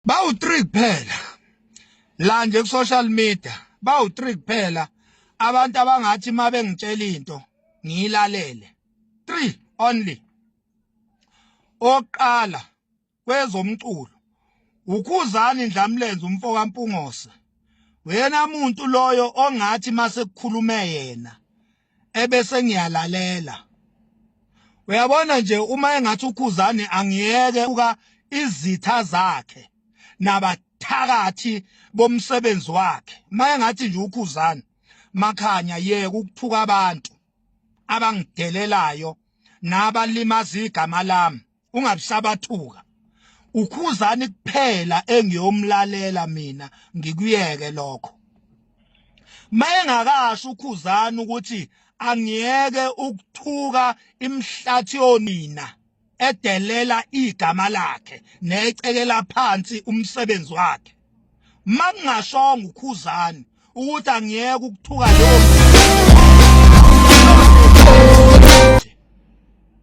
Bawu-3 kuphela la nje ku-social media, bawu-3 kuphela abantu abangathi uma bengitshela into ngiyilalele. 3 only. Oqala kwezomculo uKhuzani Ndlamlenze umfo kaMpungose. Uyena muntu loyo ongathi mase kukhulume yena ebese ngiyalalela. Uyabona nje uma engathi uKhuzani angiyeke uka izitha zakhe nabathakathi bomsebenzi wakhe. Uma engathi nje uKhuzani Makhanya yeka ukuthuka abantu abangidelelayo nabalimaza igama lami, ungabisabathuka. Ukhuzani kuphela engiyomlalela mina, ngikuyeke lokho. Mayengakasho uKhuzani ukuthi angiyeke ukuthuka imhlathi yonina edelela igama lakhe necekela phansi umsebenzi wakhe, makungashongo uKhuzani ukuthi angiyeke ukuthuka leyo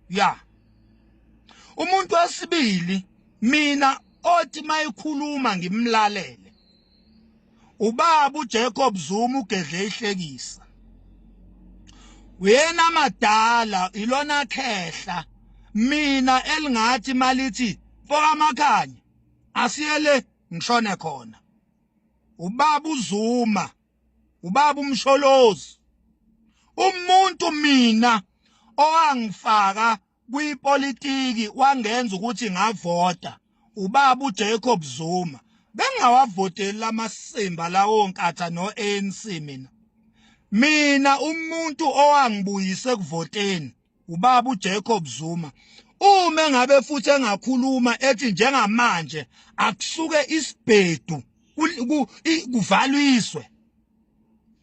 ya. Umuntu wesibili mina othi mayikhuluma ngimlalele ubaba uJacob Zuma ugedle ihlekisa. Uyena madala ilona khehla mina elingathi malithi mfoka Makhanya asiyele ngishone khona. Ubaba uZuma, ubaba uMsholozi, umuntu mina owangifaka kwipolitiki wangenza ukuthi ngavota, ubaba uJacob Zuma. Bengawavoteli lamasimba lawo nkatha no-ANC mina. Mina umuntu owangibuyisa ekuvoteni ubaba uJacob Zuma. Uma engabe futhi engakhuluma ethi njengamanje akusuke isibhedu kuvalwiswe,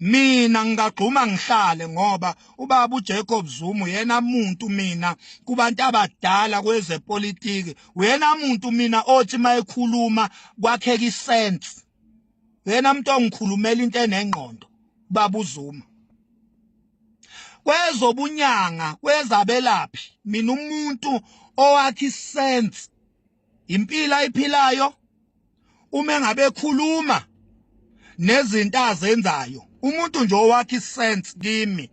mina ngingagxuma ngihlale, ngoba ubaba uJacob Zuma uyena muntu mina kubantu abadala kwezepolitiki, uyena muntu mina othi mayekhuluma kwakheka isense, uyena muntu ongikhulumela into enengqondo baba uZuma. Kwezobunyanga, kwezabelaphi, mina umuntu owakhe isense impilo ayiphilayo uma engabe ekhuluma nezinto azenzayo, umuntu nje owakhe isense kimi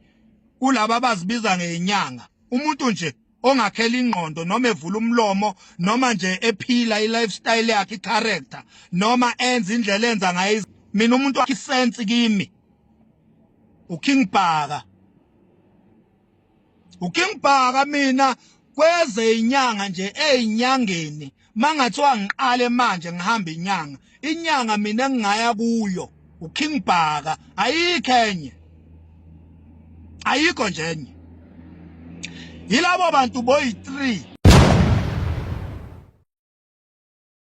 kulaba abazibiza ngenyanga, umuntu nje ongakhela ingqondo noma evula umlomo noma nje ephila i-lifestyle yakhe, i-character, noma enza indlela enza ngayo, mina umuntu wakhe isense kimi uKing Bhaka. UKing Bhaka mina kweze inyanga nje, ezinyangeni mangathiwa ngiqale manje ngihamba inyanga, inyanga mina engingaya kuyo uKing Bhaka, ayikho enye, ayikho nje enye. Yilabo bantu boyi-3.